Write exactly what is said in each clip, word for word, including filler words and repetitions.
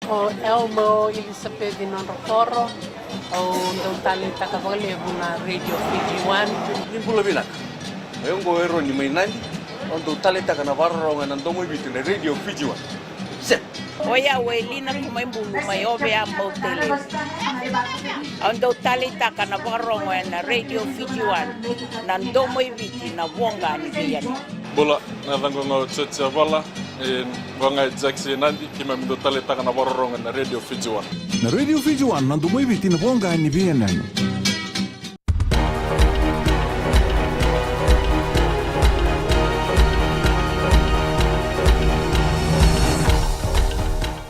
O Elmo Elisapeci Nodrokoro, au dau taleitaka vakalevu na Radio Fiji One. Ni bula vinaka. O yau oqo o Eroni mai Nadi, au dau taleitaka na vakarorogo ena domo i Viti na Radio Fiji One. Set. O yau o Elina Kumaibulu mai Ovea, Mautelevu. Au dau taleitaka na vakarorogo ena Radio Fiji One, na domo i Viti, na voqa ni veiyanuyanu. Bula, na yacaqu ga o Joji Avala, e, vaka ga e Jackson Nadi, keimami dau taleitaka na vakarorogo ena Radio Fiji One. Na Radio Fiji One, na domo i Viti, na voqa ni veiyanuyanu.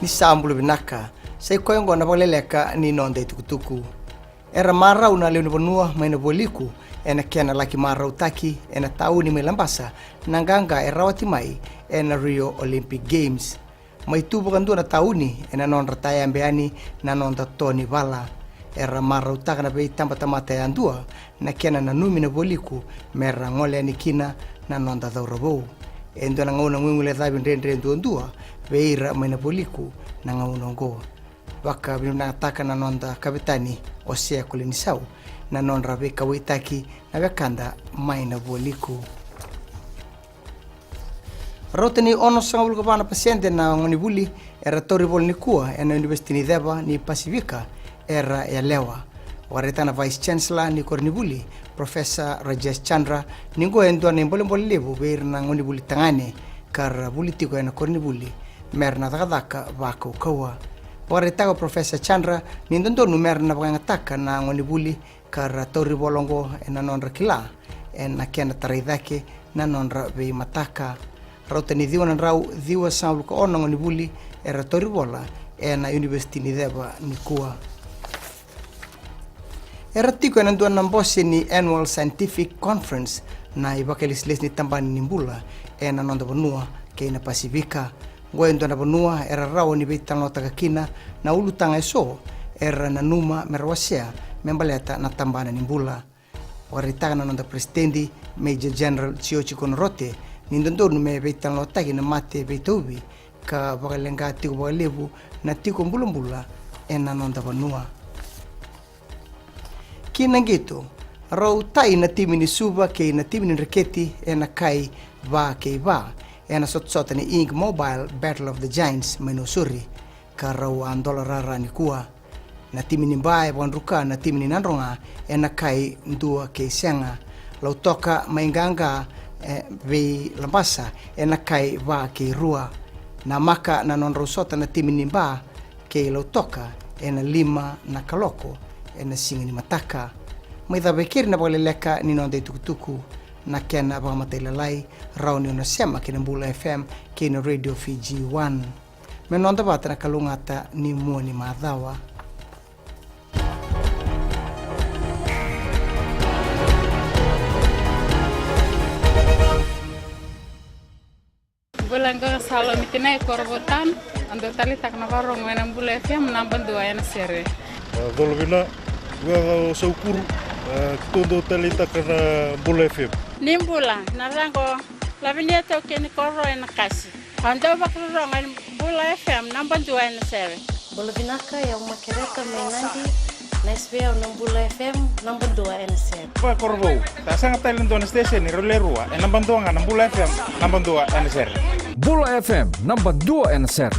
Ni sa bula vinaka, sa i koya oqo na vakaleleka ni noda itukutuku. Era marau na lewe ni vanua mai na vualiku ena kena laki marautaki ena tauni mai Labasa na qaqa e rawati mai ena Rio Olympic Games. Mai tu vakadua na tauni ena nodra tayabe yani na noda to ni vala. Era marautaka na veitabatamata yadua na kena nanumi na vualiku me ra gole yani kina na noda cauravou. E dua na gauna guiguilecavi dredre duadua vei ira mai na vualiku na gauna oqo. Vakavinavinakataka na noda kavetani o Sea Kolinisau na nodra veikauwaitaki na wekada mai na vualiku. Rauta ni onosagavulu ka va na pasede na gonevuli era tauri vola nikua ena Univesiti ni Ceva ni Pasifika era yalewa. Vakaraitaka na Vice Chancellor ni koronivuli, Professor Rajesh Chandra, ni oqo e dua na ibolebole levu vei ira na gonevuli tagane ka ra vuli tiko ena koronivuli me ra na cakacaka vakaukauwa. Vakaraitaka o Professor Chandra ni dodonu me ra na vakayagataka na gonevuli ka ra tauri vola oqo ena nodra kila ena kena tarai cake na nodra veimataka. Rauta ni ciwa na drau ciwasagavulu ka ono na gonevuli era tauri vola ena Univesiti ni Ceva nikua. Era tiko ena dua na bose ni Annual Scientific Conference na ivakalesilesi ni tabana ni bula ena noda vanua kei na Pasifika. Oqo e dua na vanua era rawa ni veitalanoataka kina na ulutaga eso era nanuma me ra wasea me baleta na tabana ni bula. Vakaraitaka na noda peresitedi, Major General Jioji Konorote, ni dodonu me veitalanoataki na mate veitauvi ka vakaleqa tiko vakalevu na tiko bulabula ena noda vanua. Ki na qito, rau tai na timi ni Suva kei na timi ni Dreketi ena kai va kei va ena sotasota ni Ink Mobile Battle of the Giants mai Nausori, ka rau a dola rara nikua. Na timi ni Ba e vakadruka na timi ni Nadroga ena kai dua kei sega. Lautoka mai qaqa, e, vei Labasa ena kai va kei rua. Namaka na nodrau sota na timi ni Ba kei Lautoka ena lima na kaloko ena siga ni mataka. Mai cava e keri na vakaleleka ni noda itukutuku, na kena vakamatailalai rawa ni o na sema kei na Bula F M kei na Radio Fiji One. Me noda vata na kalougata ni mua ni macawa. Bula, qo ga Salomi Tinai, Korovou Town. Au dau taleitaka na vakarorogo ena Bula F M naba dua ena sere. A, colo vina, qo ga o Saukuru, a, keitou dau taleitaka na Bula F M. Ni bula, na yacaqu o Lavinia Taukei ni Koro ena Kasi. Au dau vakarorogo ena Bula F M naba dua ena sere. Bula vinaka, o yau Makereta mai Nadi. Nice vei au na Bula F M naba dua ena sere. Vakakorovou, sa sega tale e dua na station e rau le rua, e naba dua ga na Bula F M naba dua ena sere. Bula F M naba dua ena sere.